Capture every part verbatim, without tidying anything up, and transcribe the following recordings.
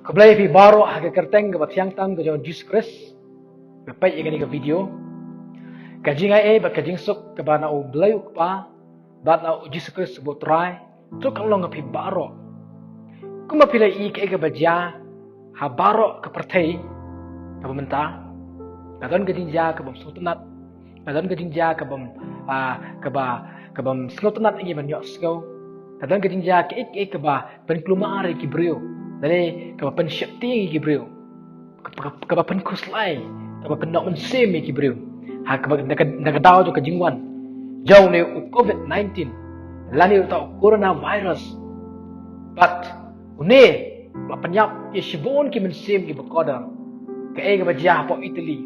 Khublei phi baroh ha ka kyrteng kaba thiang tam ka jong Jisu Khrist. Ba peit ïa kane ka video. Ka jingai ei bad ka jingsuk kaba na u Blei u Kpa bad na u Jisu Khrist u Trai. To kan long ha phi baroh. Kumba phi la i kaei kaba jia ha baroh ka pyrthei kaba mynta. Ka don ka jingjia kaba ym sngewtynnat. Ka don ka jingjia kaba ym, ah, kaba, kaba ym sngewtynnat ïa ki ban ïohsngew. Ka don ka jingjia kaei kaei kaba pynkulmar ïa ki briew. Lane kaba pynsheptieng ïa ki briew. Kaba, kaba, kaba pynkhuslai, kaba pynnoh mynsiem ïa ki briew. Ha kaba na ka, na ka daw jong ka jingwan jong une u covid nineteen. Lane uta u coronavirus. But une u la pynïap ïa shibun ki mynsiem kiba kordor. Kaei kaba jia hapoh Italy.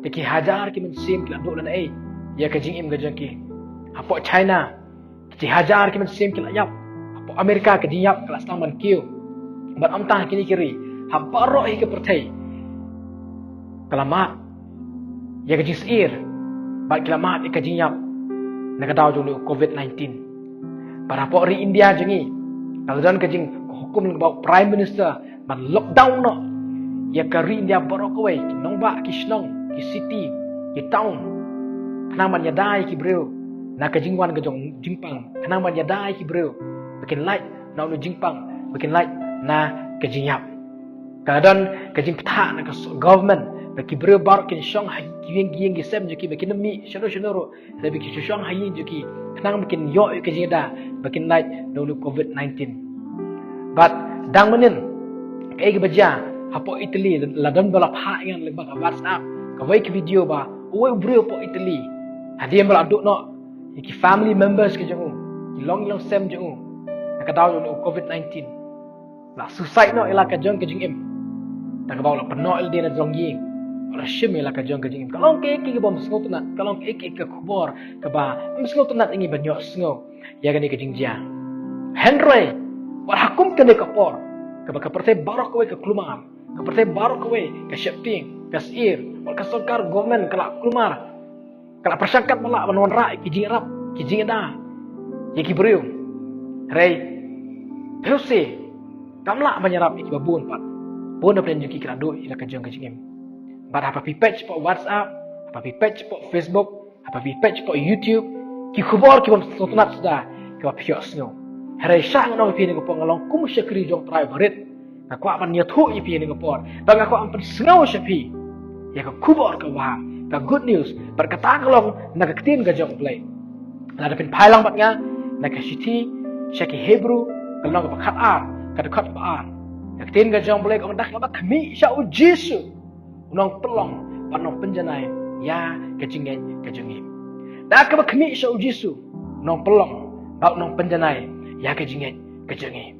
Te ki hajar ki mynsiem ki la duh lane ei ïa ka jingim ka jong ki. Hapoh China ki hajar ki mynsiem ki la ïap. Hapoh America ka jingïap ka la sdang ban kiew. Bad ym tang ha kine ki ri, ha baroh hi ka pyrthei ka la mad ïa ka jingsyier bad ki la mad ïa ka jingïap na ka daw jong une u covid nineteen. Bad hapoh ri India jong ngi ka la don ka jinghukum lyngba u Prime Minister ban lockdown noh ïa ka ri India baroh kawei, ki nongbah, ki shnong, ki city, ki town. Khnang ban ïada ïa ki briew na ka jingwan ka jong jingpang. Khnang ban ïada ïa ki briew ba kin lait na une u jingpang, ba kin lait na ka jingïap. Ka la don ka jingbthah na ka s-, government ba ki briew baroh kin shong ha ki ïing ki ïing ki sem jong ki, ba kin ym mih shano shano ruh. Lada ba ki shu shong ha ïing jong ki khnang ba kin ïoh ïa ka jingïada ba kin lait na une u covid nineteen. Bad dang mynnin kaei kaba jia hapoh Italy, la don ba la phah ïa ngan lyngba ka WhatsApp kawei ka video ba uwei u briew hapoh Italy hadien ba la duh noh ïa ki family members ki jong u, ki long ki long sem jong u na ka daw jong une u covid nineteen. La suicide noh ïa la ka jong ka jingim. Da kaba u la pynnoh ïa lade na jrong ïing. U la shim ïa la ka jong ka jingim. Ka long kaei kaei kaba ym sngewtynnat, ka long kaei kaei ka khubor kaba ym sngewtynnat ïa ngi ban ïohsngew ïa kane ka jingjia. Hynrei wat ha kum kane ka por kaba ka pyrthei baroh kawei ka kulmar, ka pyrthei baroh kawei ka sheptieng, ka syier, wat ka sorkar government ka la kulmar. Ka la pyrshang katba lah ban wanrah ïa ki jingïarap, ki jingïada ïa ki briew. Hynrei phi ïohi kam lah ban ïarap ïa kiba bun pat. Bun na pdeng jong ki ki la duh ïa la ka jong ka jingim. Bad haba phi peit shapoh WhatsApp, haba phi peit shapoh Facebook, haba phi peit shapoh YouTube, ki khubor kiba ym sngewtynnat suda kiba phi ïohsngew. Hynrei sha nga ong ïa phi ha kane ka por nga long kum u shakri jong u Trai barit. Nga kwah ban ïathuh ïa phi ha kane ka por. Bad nga kwah ban pynsngew sha phi ïa ka khubor kaba, ka good news. Bad kata ka long na ka ktien ka jong u Blei. Lada phin phai lang bad nga na ka shithi sha ki Hebru, ka lynnong kaba khatar, ka dkhot kaba ar. Ka ktien ka jong u Blei ka ong, da kaba khmih sha u Jisu u nongpynlong bad nongpynjanai ïa ka jingngeit ka jong ngi. Da kaba khmih sha u Jisu u nongpynlong bad nongpynjanai ïa ka jingngeit ka jong ngi.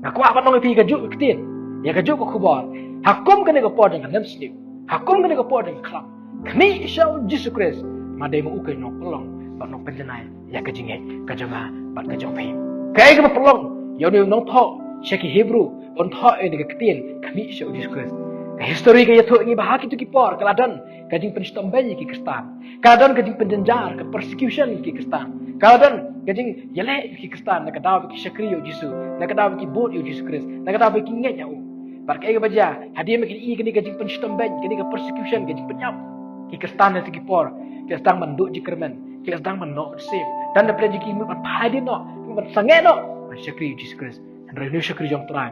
Nga kwah ban ong ïa phi kajuh ka ktien, ïa kajuh ka khubor. Ha kum kane ka por jong ka nemsniew, ha kum kane ka por jong ka khlam, khmih sha u Jisu Khrist. Ma dei ma u ka nongpynlong bad nongpynjanai ïa ka jingngeit ka jong nga bad ka jong phi. Kaei kaba pynlong ïa une u nongthoh sha ki Hebru ban thoh ïa kane ka ktien khmih sha u Jisu Khrist? Ka histori ka ïathuh ïa ngi ba ha kito ki por ka la don ka jingpynshitom beiñ ïa ki Khristan. Ka la don ka jingpynjynjar, ka persecution ïa ki Khristan. Ka la don ka jingïaleh ïa ki Khristan na ka daw ba ki shakri ïa u Jisu, na ka daw ba ki bud ïa u Jisu Khrist, na ka daw ba ki ngeit ïa u. Bad kaei kaba jia, hadien ba ki ïohi kane ka jingpynshitom beiñ, kane ka persecution, ka jingpynïap, ki Khristan ha kito ki por ki la sdang ban duh jingkyrmen, ki la sdang ban noh mynsiem. Don na pdeng jong ki mut ban phai dien noh, mut ban sangeh noh ban shakri ïa u Jisu Khrist. Hynrei une u shakri jong u Trai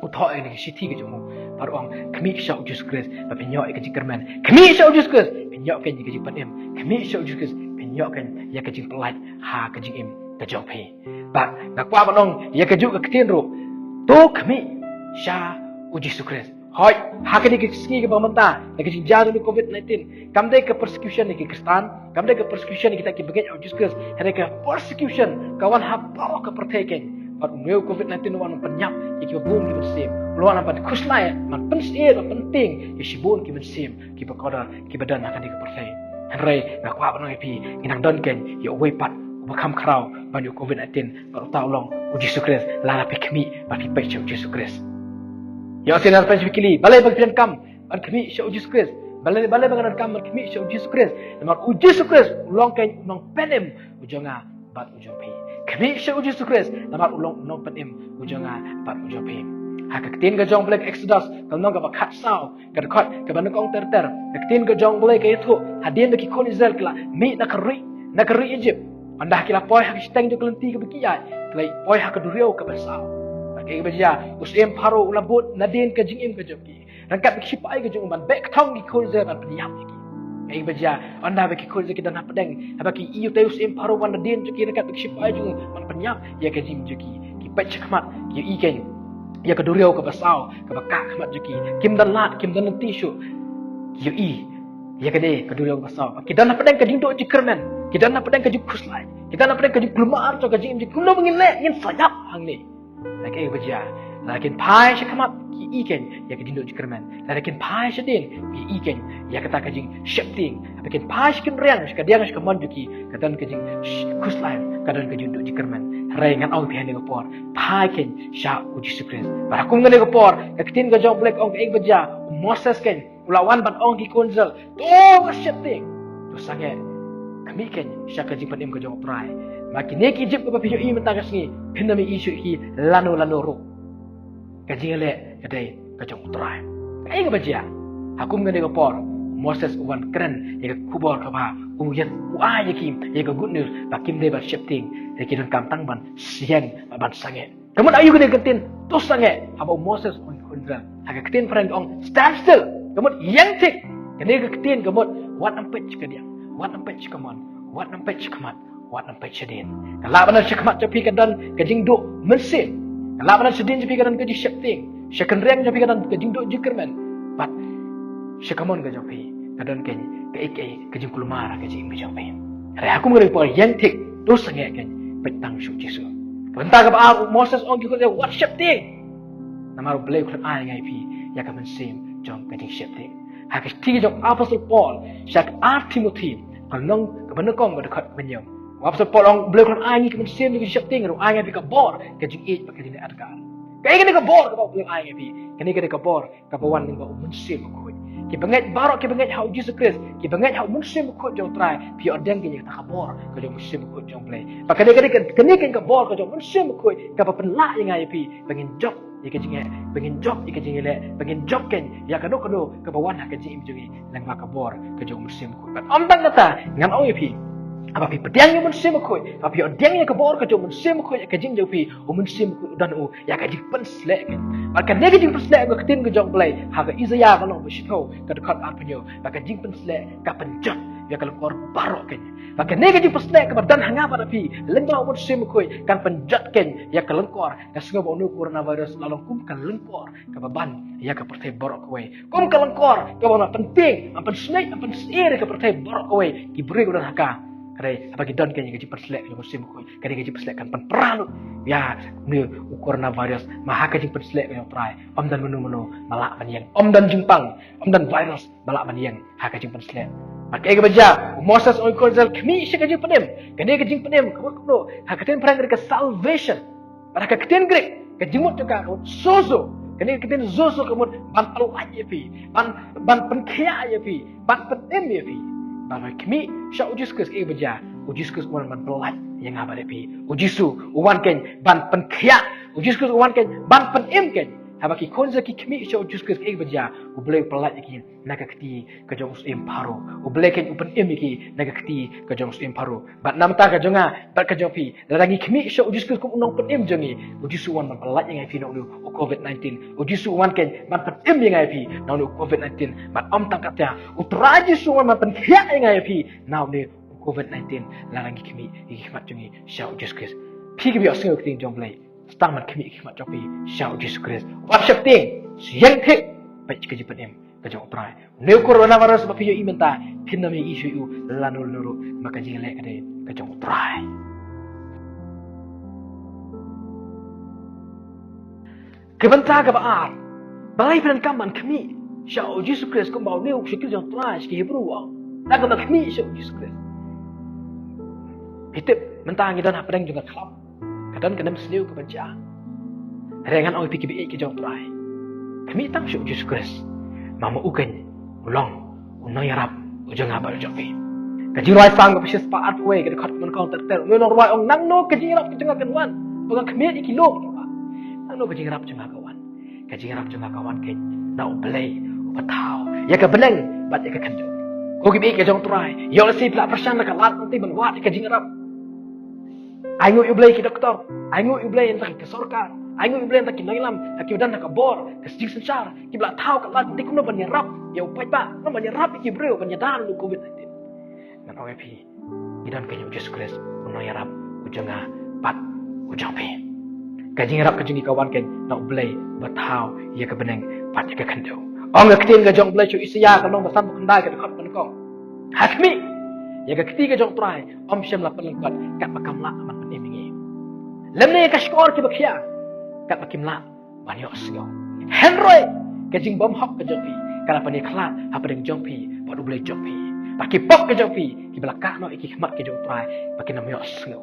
u thoh ïa kane ka shithi ka jong u bad u ong, khmih sha u Jisu Khrist ba phin ïoh ïa ka jingkyrmen. Khmih sha u Jisu Khrist phin ïoh kein ïa ka jingpynim. Khmih sha u Jisu Khrist phin ïoh kein ïa ka jingpyllait ha ka jingim ka jong phi. Bad nga kwah ban ong ïa kajuh ka ktien ruh, to khmih sha u Jisu Khrist. Hooid, ha kane ka sngi kaba mynta, na ka jingjia jong une u covid nineteen, kam dei ka persecution ïa ki Khristan, kam dei ka persecution ïa kita kiba ngeit ha u Jisu Khrist, hynrei ka persecution ka wan ha baroh ka pyrthei kein. Bad une u covid nineteen u wan ban pynïap ïa kiba bun ki mynsiem. U wan ban khuslai, ban pynsyier, ban pyntieng ïa shibun ki mynsiem kiba kordor, kiba don ha kane ka pyrthei. Hynrei nga kwah ban ong ïa phi, ngi nang don kein ïa uwei pat uba kham khraw ban ïa u covid nineteen, bad uta u long u Jisu Khrist. Lada phi khmih bad phi peit sha u Jisu Khrist. Ïoh sien, lada phi kylli, balei ba phi donkam ban khmih sha u Jisu Khrist? Balei, balei ba nga donkam ban khmih sha u Jisu Khrist? Namar u Jisu Khrist u long kein u nongpynim u jong nga bad u jong phi. Khmih sha u Jisu Khrist namar u long u nongpynim u jong nga bad u jong phi. Ha ka ktien ka jong U Blei ka Exodus, ka lynnong kaba khatsaw, ka dkhot kaba nyngkong ter ter. Ka ktien ka jong U Blei ka ïathuh, hadien ba ki khun Israel ki la mih na ka ri, na ka ri Egypt. Ynda ki la poi ha ka shiteng jong ka lynti kaba ki ïaid, ki la poi ha ka duriaw kaba saw. Bad kaei kaba jia, u syiem Pharaoh u la bud nadien ka jingim ka jong ki. Ryngkat bad ki shipai ka jong u ban beh kthong ki khun Israel ban pynïap ïa ki. Kaei kaba jia, ynda ba ki khun Israel ki don hapdeng, haba ki ïohi u syiem Pharaoh u wan nadien jong ki ryngkat bad ki shipai jong u ban pynïap ïa ka jingim jong ki. Ki peit shakhmat, ki ïohi keiñ ïa ka duriaw kaba saw, kaba kah khmat jong ki. Kim don lad, kim don lynti shuh. Ki ïohi ïa kane ka duriaw kaba saw. Ki don hapdeng ka jingduh jingkyrmen, ki don hapdeng ka jingkhuslai, ki don hapdeng ka jingkulmar jong ka jingim jong ki. Kumno ba ngin leh, ngin sa ïap hangne. Lada kaei kaba jia, lada kin phai shakhmat ki ïohi keiñ ïa ka jingduh jingkyrmen. Lada kin phai shadien ki ïohi keiñ ïa kata ka jingsheptieng. Haba kin phai sha ka kynriang, sha ka diang, sha ka mon jong ki, ka don ka jingkhuslai, ka don ka jingduh jingkyrmen. Hynrei ngan ong ïa phi ha kane ka por, phai keiñ sha u Jisu Khrist. Bad ha kum kane ka por, ka ktien ka jong U Blei ka ong kaei kaba jia, u Moses keiñ u la wan ban ong ki khun Israel, to wat sheptieng, to sangeh, khmih keiñ sha ka jingpynim ka jong U Trai. Namar kine ki Egypt kiba phi ïohi mynta ka sngi, phin ym ïohi shuh ïa ki lano lano ruh. Ka jingïaleh ka dei ka jong U Trai. Kaei kaba jia, ha kum kane ka por, Moses u wan kren ïa ka khubor kaba bha, u ïa, u ai ïa ki ïa ka good news ba kim dei ban sheptieng, ïa ki donkam tang ban siang, ban sangeh. Ka mut aïu kane ka ktien, to sangeh, haba u Moses u ong ïa ki khun Israel, ha ka ktien phareng ka ong stand still. Ka mut ïeng thik. Kane ka ktien ka mut wat nym peit sha ka diang, wat nym peit sha ka mon, wat nym peit sha khmat, wat nym peit shadien. Ka lah ban don sha khmat jong phi ka don ka jingduh mynsiem. Ka lah ban don shadien jong phi ka don ka jingsheptieng. Sha kynriang jong phi ka don ka jingduh jingkyrmen. Bad sha ka mon ka jong phi ka don keiñ kaei kaei ka jingkulmar ka jingim ka jong phi. Hynrei ha kum kane ka por ïeng thik, to sangeh keiñ, peit tang sha u Jisu. Ka bynta kaba ar, u Moses u ong ïa ki khun Israel wat sheptieng. Namar U Blei u khlem ai ïa ngi ïa phi ïa ka mynsiem jong ka jingsheptieng. Ha ka shithi jong u Apostol Paul sha ka ar Timothi, ka lynnong kaba nyngkong, ka dkhot kaba hynñiew. U Apostol Paul u ong, U Blei u khlem ai ïa ngi ka mynsiem jong ka jingsheptieng, hynrei u ai ïa ngi ka bor ka jingïeit bad ka jingïaleh adkar. Kaei kane ka bor kaba U Blei u ai ïa ngi ïa phi? Kane ka dei ka bor kaba wan lyngba u Mynsiem Bakhuid. Ki bangeit baroh kiba ngeit ha u Jisu Khrist, kiba ngeit ha u Mynsiem Bakhuid jong U Trai, phi ïoh pdiang keiñ ïa kata ka bor ka jong u Mynsiem Bakhuid jong U Blei. Bad kane, kane, kane keiñ ka bor ka jong u Mynsiem Bakhuid kaba pynlah ïa ngi ïa phi ba ngin jop ïa ka jingeh, ba ngin jop ïa ka jingïaleh, ba ngin jop keiñ ïa kano kano kaba wan ha ka jingim jong ngi lyngba ka bor ka jong u Mynsiem Bakhuid. Bad ym tang kata, ngan ong ïa phi, haba phi pdiang ïa u Mynsiem Bakhuid, haba phi ïoh pdiang ïa ka bor ka jong u Mynsiem Bakhuid ïa ka jingim jong phi, u Mynsiem Bakhuid u don u ïa ka jingpynsleh keiñ. Bad kane ka jingpynsleh, ka ktien ka jong U Blei ha ka Isaiah ka lynnong ba shiphew, ka dkhot arphew hynñiew, ba ka jingpynsleh ka pynjot ïa ka lyngkor baroh keiñ. Bad kane ka jingpynsleh kaba don ha nga bad ha phi lyngba u Mynsiem Bakhuid kan pynjot keiñ ïa ka lyngkor. Nga sngew ba une u coronavirus la long kum ka lyngkor kaba ban ïa ka pyrthei baroh kawei, kum ka lyngkor kaba ban pyntieng, ban pynsngew, ban pynsyier ïa ka pyrthei baroh kawei. Ki briew kiba don ha ka, ka dei haba ki don keiñ ïa ka jingpynsleh ka jong u Mynsiem Bakhuid, ka dei ka jingpynsleh kan pynpra lut ïa une u coronavirus. Ma ha ka jingpynsleh ka jong U Trai, ym don mano mano ba lah ban ïeng, ym don jingpang, ym don virus ba lah ban ïeng ha ka jingpynsleh. Bad kaei kaba jia, u Moses u ong ïa ki khun Israel, khmih sha ka jingpynim. Kane ka jingpynim ka mut kumno? Ha ka ktien phareng ka dei ka salvation. Bad ha ka ktien Greek, ka jingmut jong ka ka mut sozo. Kane ka ktien sozo ka mut ban pyllait ïa phi, ban, ban pynkhiah ïa phi, ban pynim ïa phi. Bad haba khmih sha u Jisu Khrist, kaei kaba jia? U Jisu Khrist u wan ban pyllait ïa nga bad ïa phi. U Jisu u wan keiñ ban pynkhiah. U Jisu Khrist u wan keiñ ban pynim keiñ. Haba ki khun Israel ki khmih sha u Jisu Khrist, kaei kaba jia? U Blei u pyllait ïa ki na ka kti ka jong u syiem Pharaoh. U Blei keiñ u pynim ïa ki na ka kti ka jong u syiem Pharaoh. Bad na ka bynta ka jong nga bad ka jong phi, lada ngi khmih sha u Jisu Khrist kum u nongpynim jong ngi, u Jisu u wan ban pyllait ïa nga ïa phi na une u covid nineteen. U Jisu u wan keiñ ban pynim ïa nga ïa phi na une u covid nineteen. Bad ym tang katta, U Trai Jisu u wan ban pynkhiah ïa nga ïa phi na une u covid nineteen, lada ngi khmih ïa ki khmat jong ngi sha u Jisu Khrist. Phi kiba ïohsngew ïa ka ktien jong U Blei, sdang ban khmih ïa ki khmat jong phi sha u Jisu Khrist. Wat sheptieng, ïeng thik, peit sha ka jingpynim ka jong U Trai. Une u coronavirus ba phi ïohi mynta, phin ym ïohi shuh ïa u lano lano ruh, namar ka jingïaleh ka dei ka jong U Trai. Ka bynta kaba ar, balei phi donkam ban khmih sha u Jisu Khrist, kumba une u shakri jong U Trai sha ki Hebru u ong, donkam ban khmih sha u Jisu Khrist. Phi tip, mynta ngi don hapdeng jong ka khlam, ka don ka nemsniew kaba jia. Hynrei ngan ong ïa phi kiba ïeit ki jong U Trai, khmih tang sha u Jisu Khrist. Ma ma u keiñ u long u nongïarap u jong nga bad u jong phi. Ka Jingrwai Salm kaba shispah arphew wei, ka dkhot kaba nyngkong ter ter, une u nongrwai u ong, nangno ka jingïarap ka jong nga kan wan, ba ngan khmih ïa ki lum? Nangno ka jingïarap jong nga kan wan? Ka jingïarap jong nga ka wan keiñ na U Blei uba thaw ïa ka bneng bad ïa ka khyndew. Ko ki baieit ka jong U Trai, ïoh lehse phi la pyrshang na ka lad lynti ban wad ïa ka jingïarap. Ainguh ïa U Blei ki doktor, ainguh ïa U Blei na ka sorkar, ainguh ïa U Blei na ki nongïalam, na ki ba don na ka bor ka jingsynshar, kiba la thaw ka lad lynti kumno ban ïarap ïa u paidbah, kumno ban ïarap ïa ki briew ban ïada na u Covid nineteen. Ngan ong ïa phi, ngi don keiñ U Jisu Khrist, U Nongïarap u jong nga bad u jong phi. Ka jingïarap ka jong ngi ka wan keiñ na U Blei uba thaw ïa ka bneng bad ïa ka khyndew. Ong ka ktien ka jong U Blei sha u Isaïah ka lynnong ba san bad khyndai ka dkhot ba nyngkong: Ha khmih, ïa ka kti ka jong U Trai ym shym la pynlyngkot, katba kam lah ban pynim ïa ngi. Lymne ïa ka shkor kiba khia, katba kim lah ban ïohsngew. Hynrei ka jingbymhok ka jong phi ka la pynïakhlad hapdeng jong phi bad U Blei jong phi, bad ki pop ka jong phi kiba la kah noh ïa ki khmat ka jong U Trai, ba kin ym ïohsngew.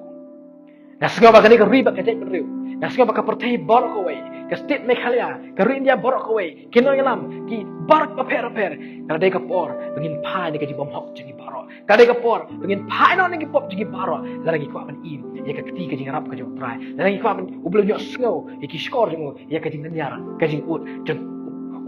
Nga sngew ba kane ka ri bad ka jaitbynriew, nga sngew ba ka pyrthei baroh kawei, ka state Meghalaya, ka ri India baroh kawei, ki nongïalam, ki baroh bapher bapher, ka la dei ka por ba ngin phai na ka jingbymhok jong ngi baroh. Ka dei ka por ba ngin phai noh na ki pop jong ngi baroh, lada ngi kwah ban im ïa ka kti ka jingïarap ka jong U Trai, lada ngi kwah ban, U Blei un ïohsngew ïa ki shkor jong u, ïa ka jinglynñiar, ka jingud jong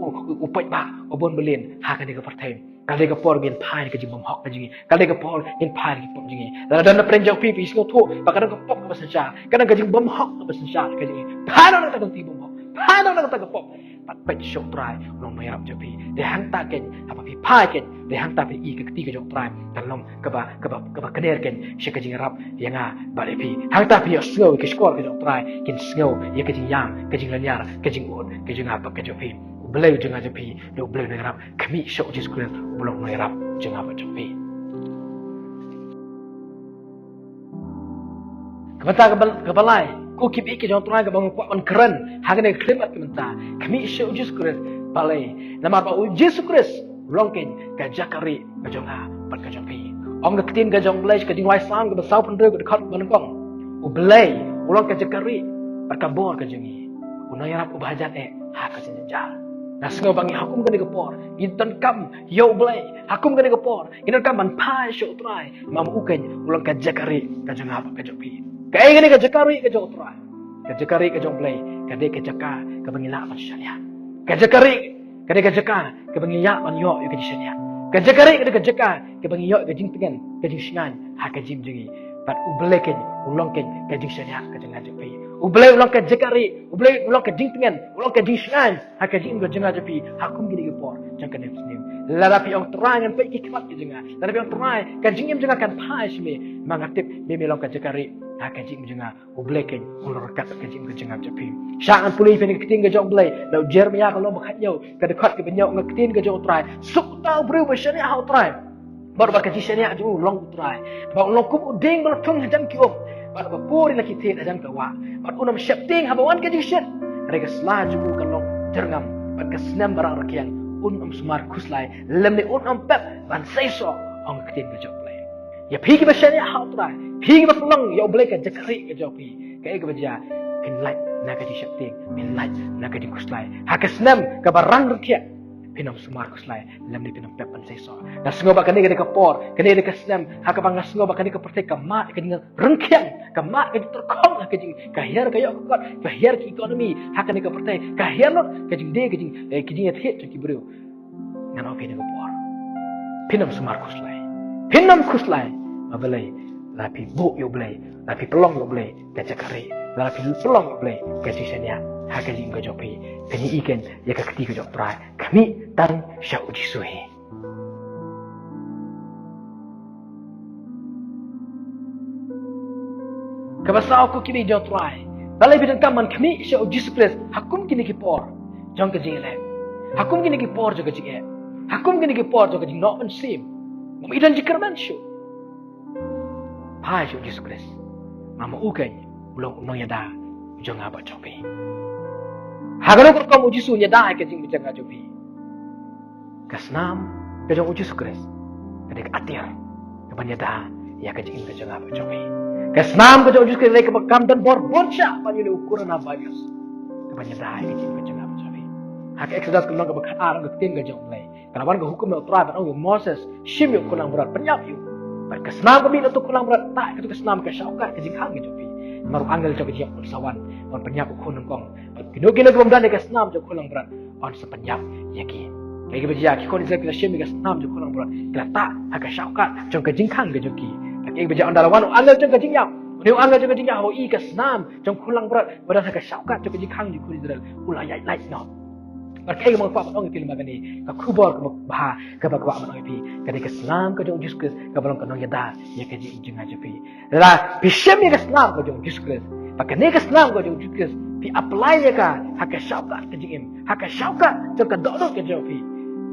u, u, u, u paidbah uba bun bylliñ ha kane ka pyrthei. Ka dei ka por ngin phai na ka jingbymhok ka jong ngi. Ka dei ka por ngin phai na ki pop jong ngi. Lada don na pdeng jong phi, phi sngewthuh ba ka don ka pop kaba synshar, ka don ka jingbymhok kaba synshar ka jong ngi, phai noh na kata ka jingbymhok, phai noh na kata ka pop. Bad peit sha U Trai, U Nongïarap jong phi. Dei hangta keiñ, haba phi phai keiñ, dei hangta phi i ka kti ka jong U Trai kan long kaba, kaba, kaba kner keiñ sha ka jingïarap ïa nga bad ïa phi. Hangta phi ïohsngew ïa ka shkor ka jong U Trai, kin sngew ïa ka jingïam, ka jinglynñiar, ka jingud ka jong nga bad ka jong phi. U Blei u jong nga jong phi, dei U Blei u Nongïarap. Khmih sha U Jisu Khrist uba long U Nongïarap jong nga bad jong phi. Ka bynta kaba, kaba lai, ko ki baieit ki jong U Trai, kaba nga kwah ban kren ha kane ka khyllipmat ka bynta: Khmih sha U Jisu Khrist. Balei? Namar ba U Jisu Khrist u long keiñ ka jaka rieh ka jong nga bad ka jong phi. Ong ka ktien ka jong U Blei sha ka Jingrwai Salm kaba sawphew hynriew ka dkhot ba nyngkong: U Blei u long ka jaka rieh bad ka bor ka jong ngi, U Nongïarap uba hajan eh ha ka jingjynjar. Nga sngew ba ngi ha kum kane ka por ngi donkam ïa U Blei. Ha kum kane ka por ngi donkam ban phai sha U Trai, namar u keiñ u long ka jaka rieh ka jong nga bad ka jong phi. Kaei kane ka jaka rieh ka jong U Trai? Ka jaka rieh ka jong U Blei ka dei ka jaka kaba ngi lah ban shaniah. Ka jaka rieh ka dei ka jaka kaba ngi lah ban ïoh ïa ka jingshaniah. Ka jaka rieh ka dei ka jaka kaba ngi ïoh ïa ka jingtngen, ka jingshngaiñ ha ka jingim jong ngi. Bad U Blei keiñ u long keiñ ka jingshaniah ka jong nga jong phi. U Blei u long ka jaka rieh, U Blei u long ka jingtngen, u long ka jingshngaiñ ha ka jingim ka jong nga jong phi ha kum kine ki por jong kane ka snem. Lada phi ong, Trai, ngan peit ki khmat ki jong nga, lada phi ong, Trai, ka jingim jong nga kan phai sha me, ma nga tip me, me long ka jaka rieh ha ka jingim jong nga. U Blei keiñ u long ryngkat ka jingim ka jong nga jong phi. Shah ngan pule ïa phi na ka ktien ka jong U Blei na u Jeremaïah ka lynnong ba khathynñiew ka dkhot kaba hynñiew, ong ka ktien ka jong U Trai: Suk uta u briew uba shaniah ha U Trai, bad ba ka jingshaniah jong u long U Trai. Bad un long kum u dieng ba la thung hajan ki um, bad ba pur ïa la ki thied hajan ka wah. Bad un ym sheptieng haba wan ka jingshit, hynrei ka sla jong u kan long jyrngam, bad ka snem ba rang rkhiang un ym sumar khuslai, lymne un ym pep ban seisoh, ong ka ktien ka jong U Blei. Ïa phi kiba shaniah ha U Trai, phi kiba pynlong ïa U Blei ka jaka rieh ka jong phi, kaei kaba jia? Phin lait na ka jingsheptieng, phin lait na ka jingkhuslai. Ha ka snem kaba rang rkhiang phin ym sumar khuslai, lymne phin ym pep ban seisoh. Nga sngew ba kane ka dei ka por, kane ka dei ka snem ha kaba nga sngew ba kane ka pyrthei ka mad ka jingryngkhiang, ka mad ka jingtyrkhong ha ka jing, ka hiar ka ïoh ka kot, ka hiar ka economy ha kane ka pyrthei, ka hiar lut ka jingdie, ka jing, eh, ka jingïathied jong ki briew. Ngan ong ïa phi na ka por, phin ym sumar khuslai, phin ym khuslai. Balei? Lada phi buh ïa U Blei, lada phi pynlong ïa U Blei ka jaka rieh, lada phi pynlong ïa U Blei ka jingshaniah ha ka jingim ka jong phi, phin ïohi keiñ ïa ka kti ka jong U Trai: Khmih tang sha U Jisu hi. Kaba saw, ko ki baieit jong U Trai, balei phi donkam ban khmih sha U Jisu Khrist ha kum kine ki por jong ka jingeh? Ha kum kine ki por jong ka jingeh, ha kum kine ki por jong ka jingnoh mynsiem, bym don jingkyrmen shuh. Phai sha U Jisu Khrist, namar u keiñ u long u nongïada jong nga bad jong phi. Ha kano ka rukom U Jisu un ïada ïa ka jingim jong nga jong phi? Ka snam ka jong U Jisu Khrist ka dei ka atiar kaban ïada ïa ka jingim ka jong nga bad jong phi. Ka snam ka jong U Jisu Khrist ka dei kaba kam don bor bun shah ban ïoh ïa u coronavirus, kaban ïada ïa ka jingim ka jong nga bad jong phi. Ha ka Exodus ka lynnong kaba khatar, ong ka ktien ka jong U Blei, ka la wan ka hukum na U Trai ban ong ïa u Moses: Shim ïa u khunlangbrot, pynïap ïa u. Bad ka snam ka mih na uto u khunlangbrot, tah ïa kato ka snam ka shah kat ka jingkhang ka jong phi. Namar u angel jong ka jingïap un sa wan, un pynïap u khun nyngkong. Bad kino kino ki bym don ïa ka snam jong u khun langbrot, un sa pynïap ïa ki. Kaei kaba jia, ki khun Israel ki la shim ïa ka snam jong u khun langbrot, ki la tah ha ka shawkat jong ka jingkhang ka jong ki. Bad kaei kaba jia, ynda la wan u angel jong ka jingïap, une u angel jong ka jingïap u ïohi ïa ka snam jong u khun langbrot ba don ha ka shawkat jong ka jingkhang jong ki khun Israel, u la ïaid lait noh. Bad kaei kaba nga kwah ban ong ïa phi lyngba kane ka khubor kaba bha kaba nga kwah ban ong ïa phi, ka dei ka snam ka jong u Jisu Khrist kaba long ka nongïada ïa ka jingim jong nga jong phi. Lada phi shim ïa ka snam ka jong u Jisu Khrist, bad kane ka snam ka jong u Jisu Khrist phi apply ïa ka ha ka shawkat ka jingim, ha ka shawkat jong ka dohnud ka jong phi,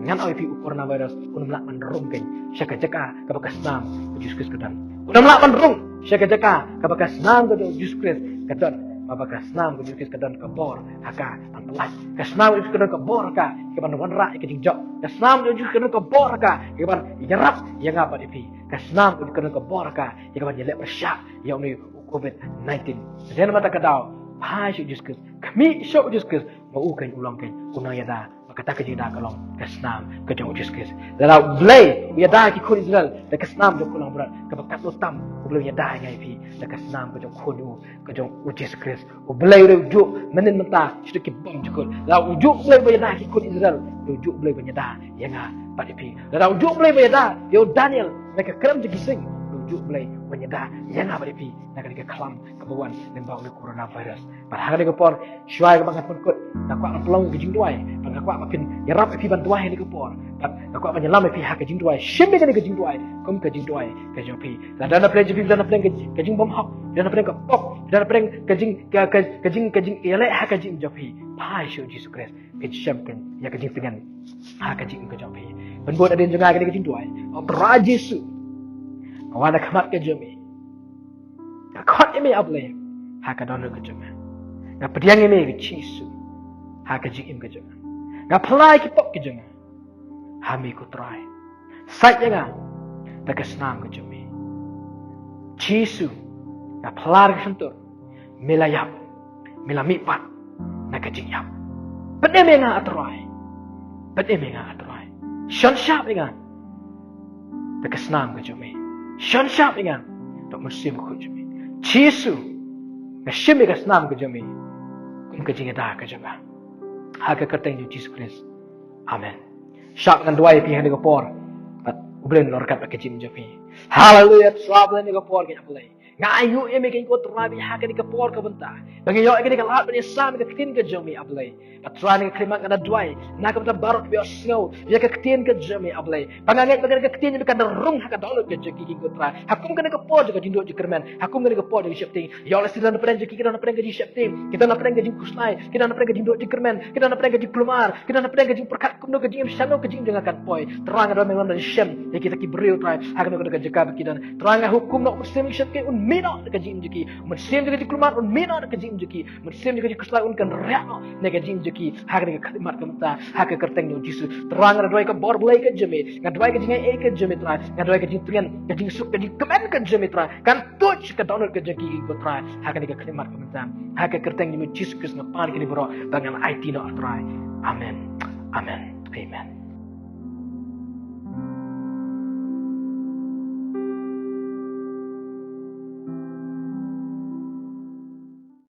ngan ong ïa phi, u coronavirus un ym lah ban rung keiñ sha ka jaka kaba ka snam ka jong u Jisu Khrist ka don. Un ym lah ban rung sha ka jaka kaba ka snam ka jong u Jisu Khrist ka don. Namar ba ka snam ka jong u Jisu Khrist ka don ka bor ha ka ban pyllait. Ka snam ka jong u Jisu Khrist ka don ka bor ha ka ïa ka ban wanrah ïa ka jingjop. Ka snam ka jong u Jisu Khrist ka don ka bor ha ka ïa ka ban ïarap ïa nga bad ïa phi. Ka snam ka jong u Jisu Khrist ka don ka bor ha ka ïa ka ban ïaleh pyrshah ïa une u covid nineteen. Te namar kata ka daw, phai sha u Jisu Khrist, khmih sha u Jisu Khrist, ba u keiñ u long keiñ u nongïada. Bad kata ka jingïada ka long ka snam ka jong u Jisu Khrist. Lada U Blei u ïada ïa ki khun Israel da ka snam jong u khun langbrot, kaba katno tam U Blei u ïada ïa nga ïa phi da ka snam ka jong u Khun u, ka jong u Jisu Khrist. U Blei u dei u juh mynnin mynta shaduh ki bymjukut. Lada u juh U Blei ba ïada ïa ki khun Israel, u dei u juh U Blei ban ïada ïa nga bad ïa phi. Lada u juh U Blei ba ïada ïa u Daniel na ka krem jong ki sing, u dei u juh U Blei ban ïada ïa nga bad ïa phi na kane ka khlam kaba wan lyngba une u coronavirus. Bad ha kane ka por, shuwa kaba ngan pynkut, nga kwah ban pynlong ka jingduwai, bad nga kwah ba phin ïarap ïa phi ban duwai ha kane ka por. Bad nga kwah ban ïalam ïa phi ha ka jingduwai, shim ïa kane ka jingduwai kum ka jingduwai ka jong phi. Lada don hapdeng jong phi don hapdeng ka, ka jingbymhok, don hapdeng ka pop, don hapdeng ka jing, ka, ka, ka jing, ka jingïaleh ha ka jingim jong phi, phai sha u Jisu Khrist, phin shem keiñ ïa ka jingtngen ha ka jingim ka jong phi. Pynbud hadien jong nga kane ka jingduwai. O Trai Jisu, nga wan ha khmat ka jong me. Nga khot ïa me, A Blei, ha ka dohnud ka jong nga. Nga pdiang ïa me, ko Jisu, ha ka jingim ka jong nga. Nga phla ïa ki pop ka jong nga ha me, ko Trai. Sait ïa nga da ka snam ka jong me. Jisu, nga phla da ka shyntur, me la ïap, me la mihpat na ka jingïap. Pynim ïa nga, A Trai. Pynim ïa nga, A Trai. Shon shap ïa nga da ka snam ka jong me. Shon shap ïa nga da u Mynsiem Bakhuid jong me. Jisu, nga shim ïa ka snam ka jong me kum ka jingïada ka jong nga, ha ka kyrteng jong u Jisu Khrist. Amen. Shah ngan duwai ïa phi ha kane ka por, bad U Blei un long ryngkat bad ka jingim jong phi. Haleluya, Trai, ha kane ka por, keiñ, A Blei, nga aiti ïa me, keiñ, ko Trai, ha kane ka por ka mynta, ba ngi ïoh ïa kane ka lad ban ïasam ïa ka ktien ka jong me, A Blei. Bad Trai, ha kane ka khyllipmat nga da duwai na ka bynta baroh kiba ïohsngew ïa ka ktien ka jong me, A Blei, ba nga ngeit ba kane ka ktien jong me kan da rung ha ka dohnud ka jong ki, keiñ, ko Trai. Ha kum kane ka por jong ka jingduh jingkyrmen, ha kum kane ka por jong ka sheptieng, ïoh lehse ki don hapdeng jong ki, ki don hapdeng ka jingsheptieng, ki don hapdeng ka jingkhuslai, ki don hapdeng ka jingduh jingkyrmen, ki don hapdeng ka jingkulmar, ki don hapdeng ka jingpyrkhat kumno ka jingim, shano ka jingim jong nga kan poi. Trai, nga duwai me wan ban shem ïa kita ki briew, Trai, ha kano kano ka jaka ba ki don. Trai, nga hukum noh, u Mynsiem Bakhuid un mih noh na ka jingim jong ki. U Mynsiem jong ka jingkulmar un mih noh na ka jingim jong ki. U Mynsiem jong ka jingkhuslai un kynriah noh na ka jingim jong ki, ha kane ka khyllipmat ka mynta, ha ka kyrteng jong u Jisu. Trai, nga duwai ka bor Blei ka jong me, nga duwai ka jingaiei ka jong me, Trai, nga duwai ka jingtngen, ka jingsuk, ka jingkmen ka jong me, Trai, kan tuid sha ka dohnud ka jong ki, ko Trai, ha kane ka khyllipmat ka mynta. Ha ka kyrteng jong u Jisu Khrist nga pan kine baroh ba ngan aiti noh, Trai. Amen. Amen. Amen.